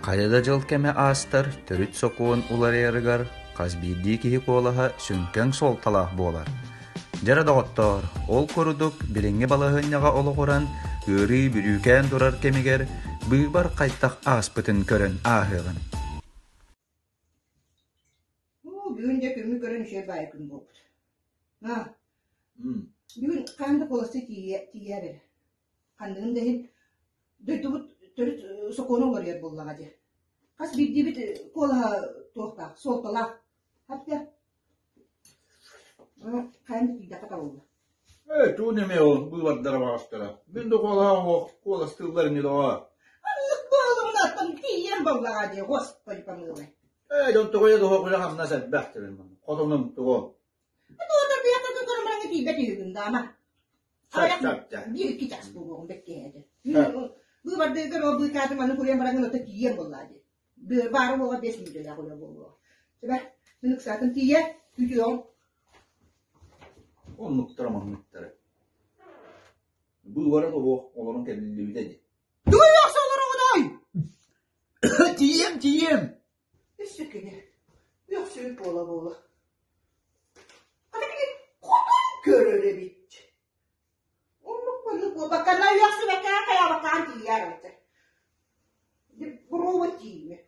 Хайа да дьыл кэмэ аастар, төрүт сокуон уларыйарыгар хас биирдии киһи куолаһа сүҥкэн суолталаах буолар. Дьэ эрэ доҕоттоор, ол курдук билиҥҥи балаһыанньаҕа олоҕуран, ыарыы бүрүүкээн турар кэмигэр быыбар хайдах ааспытын көрөн ааһыаҕын. Уу, бүгүн дьэ күммү көрөн үчүгэй баайы күн буолбут. Аа, бүгүн хаһан да куоластыы тиийэ тиийээр эрэ. Ханныгын да иһин дойдубут төрүт сокуона уларыйар буоллаҕа дии. Хас биирдиибит куолаһа туохтаах, суолталаах. Хапта. Хаһан да тиийдэххэ табыллар. Ээ, тугун эмиэ ол быыбардара баҕастара. Мин да куолаһа оһох куоластыыллар ини доҕоор. Аннык буолумунаттан тиийэн буоллаҕа дии, господи помилуй. Ээ, дьон тоҕо да оһох үлэ-хамнас элбэх диэн хотонум тугу. Туота быйакка көрөн бараҥҥа тиийбэт үһүгүн даама. Биир-икки чаас буолуоҕун бэккиһээтэ. Быыбардыыргар ол быыкааты маны курйан бараҥҥын ото тиийэн буоллаа дии. Баара буола 5 мүнүүтэлээх үлэ буолуоҕа. Сөбө, мин ыксаатын тиийэ, күүтүөҕүм. Оннуктара манныктара. Быыбара да оһох олорон кэлиллибитэ дии. Тугу үөхсэ олороҕунай? Тиийиэм, тиийиэм. Өссө кини үөхсүбүт буола-буола. Аны кини хотон көрөр эбит. Оннук-маннык буолбаккана үөхсүбэккэ хайаабаккаан тиийээр эбитэ. Буруобут тиийимэ.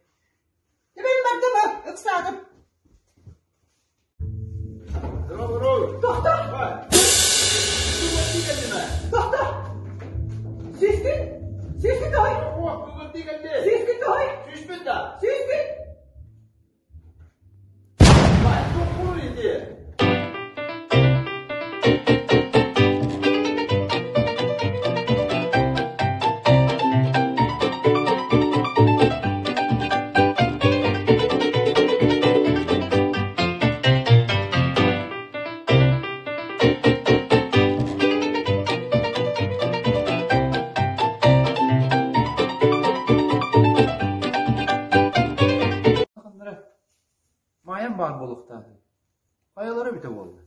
Мин бардым ыксаатым. Тохто! Тохто! Сүүскүн! Сүүскүн тоһуй! Сүүскүн тоһуй! Сүүспүт да? Сүүскүн! Маайам баар буолуохтаах. Хайалара эбитэ буолла?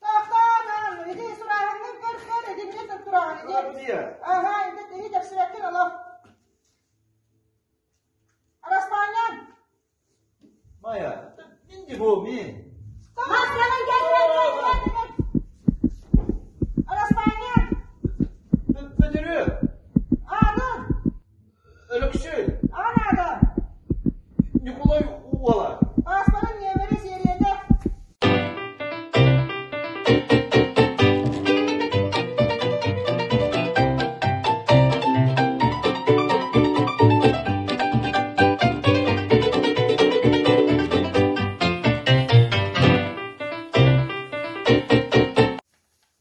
Тохтоон, ити сурааһыҥҥын көр-көр, итиннэ тураҕын ити. Аһа, ити киһи тэпсибэккин олох. Араспаанньан! Майя, инди бу мин. Араспаанньан! Бөтөрү! Аатын! Өлөксөй! Аҕан аата! Ньукулай уола! Ааспарын нүөмэрэ сиэриэтэ!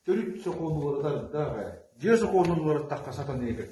Төрүт сокуону уларытардаах ээ. Дьиэ сокуонун уларыттахха сатаныыһык.